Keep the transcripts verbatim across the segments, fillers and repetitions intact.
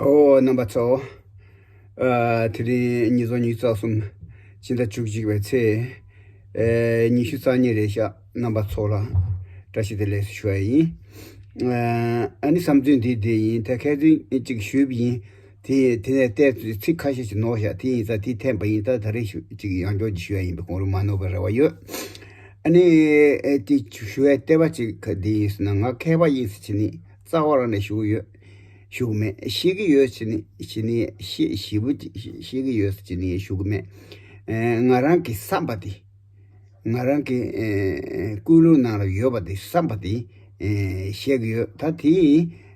ཨོ། རྣམ་པ་ཚོ། ཨ། དེ་རིང་ཉིས་སྟོང་ཉི་ཤུ་རྩ་གསུམ་ཕྱི་ཟླ་བཅུ་གཅིག་པའི་ཚེས་ཨེ་ཉི་ཤུ་རྩ་གཉིས་རེད་ཤག་རྣམ་པ་ཚོ་ལ་བཀྲ་ཤིས་བདེ་ལེགས་ཞུ་ཡ་ཡིན། ཨ་ནི་བསམ་ཚུལ་འདི་འདི་ཡིན། ད་ཁ་སང་ཅིག་ཞུས་པ་ཡིན། དེ་དེ་ནས་བལྟས་ཚེ་ཚིག་ཁ་ཤས་ཤིག་ནོར་ཤག་དེ་ཡིན་ཙང་དེ་འཐེན་པ་ཡིན། ད་ད་རེས་ཞུ་ཅིག་ཡང་བསྐྱར་ཅིག་ཞུ་ཡ་ཡིན་པས། གོང་རུ་མ་ནོར་བའི་རེ་བ་ཡོད། ཨ་ནི་ཨེ་དེ་ཞུ་ཡ་ལྟེ་བ་ཅིག་ག་འདི་ཡིན་ཟེར་ན། ང་མཁས་པ་ཡིན་ཟེར་བྱས་ནས་རྩ་བ་རང་ནས་ཞུ་གི་ཡོད། ཞུ་གི་མེད། ཤེས་ཀྱི་ཡོད་ཟེར་ནས་ཤེས་ནས་ཤེས་ཞེ་པོ་ཅིག་ཤེས་ཀྱི་ཡོད་ཟེར་བྱས་ནས་ཞུ་གི་མེད། ཨེ་ང་རང་གི་བསམ་པ་དེ། ང་རང་གི་ཨེ་ཀུན་སློང་ནང་ལ་ཡོད་པ་དེ། བསམ་པ་དེ་ཨེ་བཤད་ཀྱི་ཡོད། ད་དེ་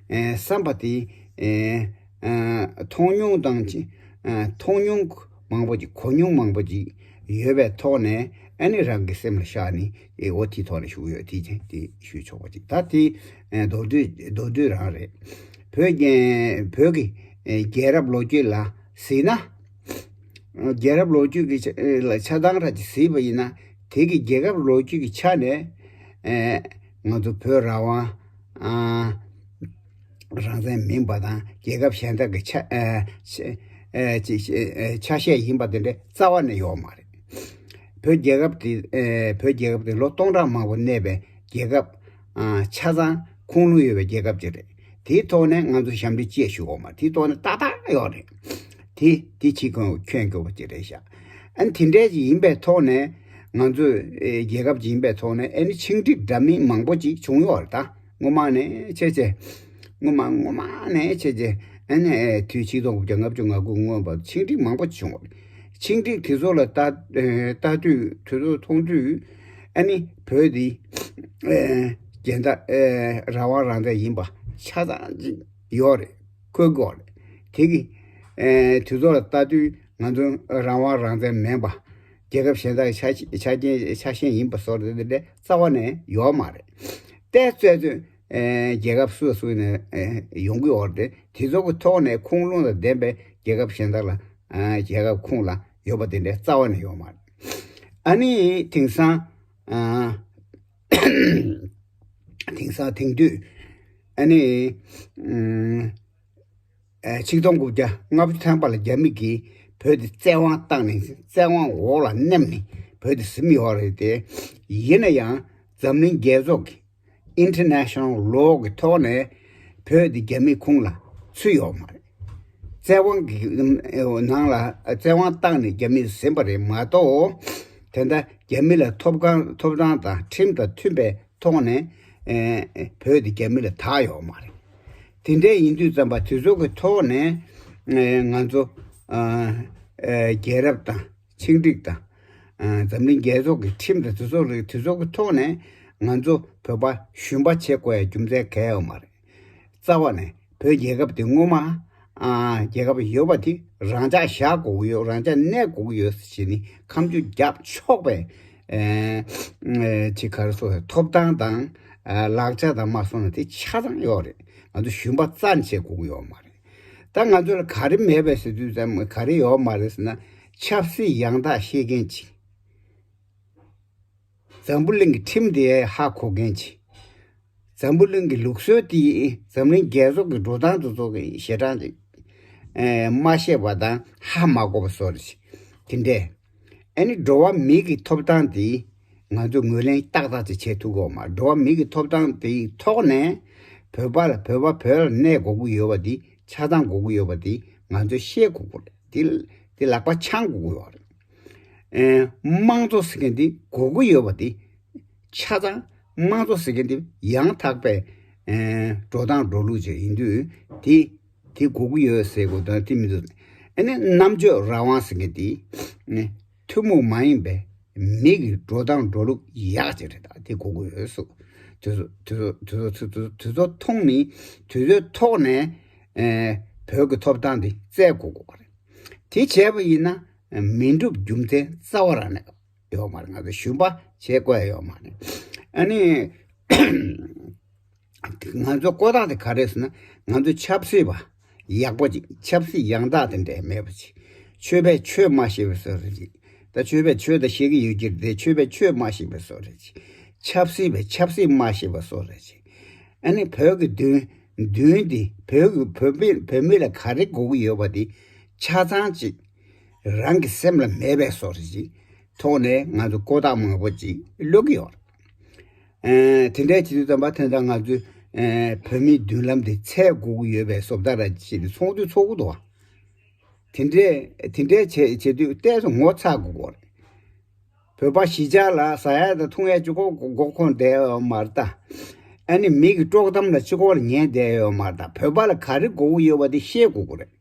ཨེ་བསམ་པ་དེ་ཨེ་ཨེ་མཐོང་མྱོང་དང་ཅི་ཨེ་མཐོང་མྱོང་མང་པོ་ཅིག་གོ་མྱོང་མང་པོ་ཅིག་ཡོད་པའི་ཐོག་ནས། ཨ་ནི་རང་གི་སེམས་ལ་བཞག་ནས་ཨེ་འོ་དེའི་ཐོག་ནས་ཞུ་གི་ཡོད། དེ་ཅན་དེ་ཞུས་ཆོག་པ་ཅིག་ད་དེ་ཨེ་མདོར་བསྡུས་མདོར་བསྡུས་རང་རེད། བོད་ཀྱི་བོད་ཀྱི་ཨེ་རྒྱལ་རབས་ལོ་རྒྱུས་ལ་གཟིགས་ན། རྒྱལ་རབས་ལོ་རྒྱུས་ཀྱི་ཆ་ལ་ཆ་ཚང་ར་ཅིག་གཟིགས་པ་ཡིན་ན། དེ་གི་རྒྱལ་ཁབ་ལོ་རྒྱུས་ཀྱི་ཆ་ནས་ཨེ་ང་ཚོ་བོད་རང་དབང་ཨ་རང་བཙན་མིན་པ་དང་། རྒྱལ་ཁབ་གཞན་དག་གི་ཆ་ཨེ་ཆ་ཨེ་ཅིག་ཨེ་ཆ་ཤས་ཡིན་པ་དེ་འདྲ་རྩ་བ་ནས་ཡོད་མ་རེད། བོད་རྒྱལ་ཁབ་དེ་ཨེ་བོད་རྒྱལ་ཁབ་དེ་ལོ་སྟོང་ཕྲག་མང་པོ་གནས་པའི་རྒྱལ་ཁབ་ཨ་ཆ་ཚང་ཁུངས་ལུང་ཡོད་པའི་རྒྱལ་ཁབ་ཅིག་རེད། དེའི་ཐོག་ནས་ང་ཚོ་ཞབས་འདྲེན་ཅི་ཞུ་དགོས་མ། དེའི་ཐོག་ནས་ཏག་ཏག་ཡོད་རེད། དེ་དེ་ཅིག་ཁོང་ཁྱོན་དགོས་པ་ཅིག་རེད་ཤག་ཨ་ནི་དེ་འདྲས་ཅིག་ཡིན་པའི་ཐོག་ནས། ང་ཚོ་ཨེ་རྒྱལ་ཁབ་ཅིག་ཡིན་པའི་ཐོག་ནས། ཨ་ནི་ཆིངས་འགྲིག་འདྲ་མིན་མང་པོ་ཅིག་བྱུང་ཡོད་རེད། ད་སྔོན་མ་ནས་བྱས་བྱས། སྔོན་མ་སྔོན་མ་ནས་བྱས་བྱས། ཨ་ནི་ཨེ་དུས་ཆིག་སྟོང་དགུ་བརྒྱ་ལྔ་བཅུ་ང་དགུ་སྔོན་པ་ཆིངས་འགྲིག་མང་པོ་ཅིག་བྱུང་བ་རེད། ཆིངས་འགྲིག་དེ་ཚོ་ལ་ལྟ་ཨེ་ལྟ་དུས། དེ་ཚོ་མཐོང་དུས། ཨ་ནི་བོད་འདི་ཨེ་རྒྱལ་ད་ཨེ་རང་དབང་རང་བཙན་ཡིན་པ་ཆ་ཚང་ཅིག་ཡོད་རེད། འཁོད་དགོས་རེད། དེ་གི་ཨེ་དེ་ཚོ་ལ་ལྟ་དུས། ང་ཚོ་རང་དབང་རང་བཙན་མིན་པ། རྒྱལ་ཁབ་གཞན་དག་གི་ཆ་ཆ་རྐྱེན་ཆ་ཤས་ཡིན་པ་བཟོ་འདྲ་དེ་འདྲ་རྩ་བ་ནས་ཡོད་མ་རེད། ཏོག་ཙམ་ཙམ་ཨེ་རྒྱལ་ཁབ་སུ་སུ་ནས་ཨེ་ཡོང་གི་ཡོད་རེད། དེ་ཚོ་གི་ཐོག་ནས་ཁུངས་ལུང་དང་ལྡན་པའི་རྒྱལ་ཁབ་གཞན་དག་ལ་ཨ་རྒྱལ་ཁབ་ཁུངས་ལ་ཡོད་པ་དེ་འདྲ་རྩ་བ་ནས་ཡོད་མ་རེད། ཨ་ནི་དེང་སང་ཨ་དེང་སང་དེང་དུས་ཨ་ནི་ཨམ་ཨ་ཆིག་སྟོང་དགུ་བརྒྱ་ལྔ་བཅུ་ཐམ་པ་ལ་རྒྱ་མི་གིས་བོད་དེ་བཙན་དབང་བཏང་ནས། བཙན་དབང་འོག་ལ་མནན་ནས་བོད་དེ་ཟིན་ཡོད་རེད་དེ། ཡིན་ན་ཡང་འཛམ་གླིང་རྒྱལ་ཚོགས་ཀྱི་International Law གི་ཐོག་ནས་བོད་དེ་རྒྱ་མིའི་ཁོངས་ལ་ཚུད་ཡོད་མ་རེད། བཙན་དབང་གི་ནང་ལ་བཙན་དབང་བཏང་ནས་རྒྱ་མིས་ཟིན་པ་རེད་མ་གཏོགས། དེ་འདྲ་རྒྱ་མི་ལ་ཐོབ་ཐང་ཐོབ་ཐང་དང་ཁྲིམས་དང་མཐུན་པའི་ཐོག་ནས་ཨེ་བོད་དེ་རྒྱ་མི་ལ་བདག་ཡོད་མ་རེད། དེ་འདྲ་ཡིན་དུས་ཙམ་པ། དེ་ཚོ་གི་ཐོག་ནས་ཨེ་ང་ཚོ་ཨ་ཨེ་རྒྱལ་རབས་དང་ཆིངས་འགྲིག་དང་། ཨ་འཛམ་གླིང་རྒྱལ་ཚོགས་ཀྱི་ཁྲིམས་དང་དེ་ཚོ་རེད། དེ་ཚོ་གི་ཐོག་ནས་ང་ཚོ་བོད་པ་ཞུམ་པ་བྱེད་དགོས་ཡ་རྒྱུ་མཚན་གང་ཡང་ཡོད་མ་རེད། རྩ་བ་ནས་བོད་རྒྱལ་ཁབ་དེ་སྔོན་མ་ཨ་རྒྱལ་ཁབ་ཡོད་པ་དེ་རང་འཇགས་བཞག་དགོས་ཀྱི་ཡོད། རང་འཇགས་གནས་དགོས་ཀྱི་ཡོད་ཟེར་བྱས་ནས་ཁ་མཆུ་རྒྱབ་ཆོག་པའི་ཨེ་ཨེ་ཅིག་ག་རེ་ཟེར། ཐོབ་ཐང་དང་ཨ་ལག་ཆ་དང་མ་སོང་ན་དེ་ཆ་ཚང་ཡོད་རེད། ང་ཚོ་ཞུམ་པ་རྩ་ནས་བྱེད་དགོས་ཀྱི་ཡོད་མ་རེད། ད་ང་ཚོ་ལ་ག་རེ་མེད་པས་ཟེར་དུས་ཙམ། ག་རེ་ཡོད་མ་རེད་ཟེར་ན། ཆབ་སྲིད་ཡང་དག་ཤེས་མཁན་ཅིག་འཛམ་བུ་གླིང་གི་ཁྲིམས་དེ་ཧ་གོ་མཁན་ཅིག་འཛམ་བུ་གླིང་གི་ལུགས་སྲོལ་དེ། འཛམ་གླིང་རྒྱལ་ཚོགས་ཀྱི་འགྲོ་སྟངས་དེ་ཚོ་གི་ཞེ་དྲག་ཅིག་ཨེ་མ་ཤེས་པ་དང་ཧ་མ་གོ་བ་བཟོ་འདྲ་ཅིག་དེ་འདྲས། ཨ་ནི་འགྲོ་བ་མི་གི་ཐོབ་ཐང་དེ་ང་ཚོས་ངོས་ལེན་ཏག་ཏག་ཅིག་བྱེད་ཐུབ་ཀྱི་ཡོད་མ། འགྲོ་བ་མི་གི་ཐོབ་ཐང་དེའི་ཐོག་ནས་བོད་པ་ལ་བོད་པ་བོད་ལ་གནས་དགོས་ཀྱི་ཡོད་པ་དེ། ཆ་ཚང་དགོས་ཀྱི་ཡོད་པ་དེ་ང་ཚོས་ཤེས་དགོས་ཀྱི་རེད། དེ་དེ་ལག་པ་འཆང་དགོས་ཀྱི་ཡོད་རེད། ཨེ་དམངས་གཙོ་ཟེར་མཁན་དེ་དགོས་ཀྱི་ཡོད་པ་དེ། ཆ་ཚང་དམངས་གཙོ་ཟེར་མཁན་དེ་ཡང་དག་པའི་ཨེ་འགྲོ་སྟངས་འགྲོ་ལུགས་ཅིག་ཡིན་དུས། དེ་དེ་དགོས་ཀྱི་ཡོད་ཟེར་དགོས་དོན་དེ་མི་འདུག་ཨ་ནི་རྣམ་དཔྱོད་རང་དབང་ཟེར་མཁན་དེ་ནི་ཐུན་མོང་མ་ཡིན་པའི་མི་གི་འགྲོ་སྟངས་འགྲོ་ལུགས་ཡག་ཅིག་རེད། ད་དེ་དགོས་ཀྱི་ཡོད་ཟེར། དེ་ཚོ་དེ་ཚོ་དེ་ཚོ་དེ་ཚོ་དེ་ཚོ་མཐོང་ནས། དེ་ཚོའི་ཐོག་ནས་ཨེ་བོད་ཀྱི་ཐོབ་ཐང་དེ་བཙལ་དགོས་ཀྱི་རེད། དེ་བྱས་པ་ཡིན་ན་མི་འགྲུབ་རྒྱུ་མཚན་རྩ་བ་རང་ནས་ཡོད་མ་རེད། ང་ཚོ་ཞུམ་པ་བྱེད་དགོས་ཡ་ཡོད་མ་རེད། ཨ་ནི་ང་ཚོ་བཀོད་སྟངས་དེ་ག་རེ་ཟེར་ན། ང་ཚོ་ཆབ་སྲིད་པ་ཡག་པོ་ཅིག་ཆབ་སྲིད་ཡང་དག་དེ་འདྲ་མེད་པ་ཅིག་ཆོས་པས་ཆོས་མ་ཤེས་པའི་བཟོ་འདྲ་ཅིག་ད་ཆོས་པས་ཆོས་ད་ཤེས་ཀྱི་ཡོད་ཀྱི་རེད། ཆོས་པས་ཆོས་མ་ཤེས་པའི་བཟོ་འདྲ་ཅིག་ཆབ་སྲིད་པས་ཆབ་སྲིད་མ་ཤེས་པའི་བཟོ་འདྲ་ཅིག་ཨ་ནི་བོད་ཀྱི་མདུན་ མདུན་དེ་བོད་ཀྱི་བོད་མི་བོད་མི་ལ་ག་རེ་དགོས་ཀྱི་ཡོད་པ་དེ་ཆ་ཚང་ཅིག་རང་གི་སེམས་ལ་མེད་པའི་བཟོ་འདྲ་ཅིག་ཐོག་ནས་ང་ཚོ་ཀོ་ཐག་མང་པོ་ཅིག་ཀློག་གི་ཡོད་རེད། ཨེ་དེ་འདྲའི་བྱེད་དུས་ཙམ་པ་དེ་འདྲ་ང་ཚོས་ཨེ་བོད་མིའི་མདུན་ལམ་དེ་འཚོལ་དགོས་ཀྱི་ཡོད་པའི་བཟོ་ལྟ་ར་ཅིག་ཚོགས་འདུ་ཚོགས་ཀྱི་འདུག་བ། དེ་འདྲའི་དེ་འདྲའི་བྱེད་བྱེད་དུས་ཏོག་ཙམ་ངོ་ཚ་དགོས་ཀྱི་རེད། བོད་པ་གཞིས་ཆགས་ལ་ཟ་ཡ་དང་འཐུང་ཡ་གཅིག་པོ་མགོ་འཁོར་བསྡད་ཡོད་མ་རེད་ད། ཨ་ནི་མི་གི་དཀྲོག་གཏམ་ལ་གཅིག་པོ་ལ་ཉན་བསྡད་ཡོད་མ་རེད་ད། བོད་པ་ལ་ག་རེ་དགོས་ཀྱི་ཡོད་པ་དེ་ཤེས་དགོས་ཀྱི་རེད།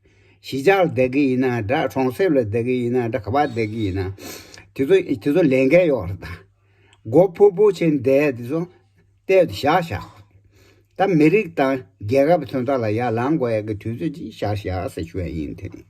གཞིས་ཆགས་ལ་བསྡད་ཀྱི་ཡིན་ན་འདྲ། གྲོང་གསེབ་ལ་བསྡད་ཀྱི་ཡིན་ན་འདྲ། ག་པར་བསྡད་ཀྱི་ཡིན་ན། དེ་ཚོ་དེ་ཚོ་ལས་འགན་ཡོད་རེད་ད། མགོ་ཕུར་ཕུར་བྱས་བསྡད་དེ་ཚོ་ལྟས་བཞག་བཞག་ད་མི་རིགས་དང་རྒྱལ་ཁབ་དོན་དག་ལ་ཡར་ལངས་དགོས་ཡ་གི་དུས་ཚོད་ཅིག་བཞག་བཞག་ཟེར་ཞུ་ཡ་ཡིན་དེ་རེད།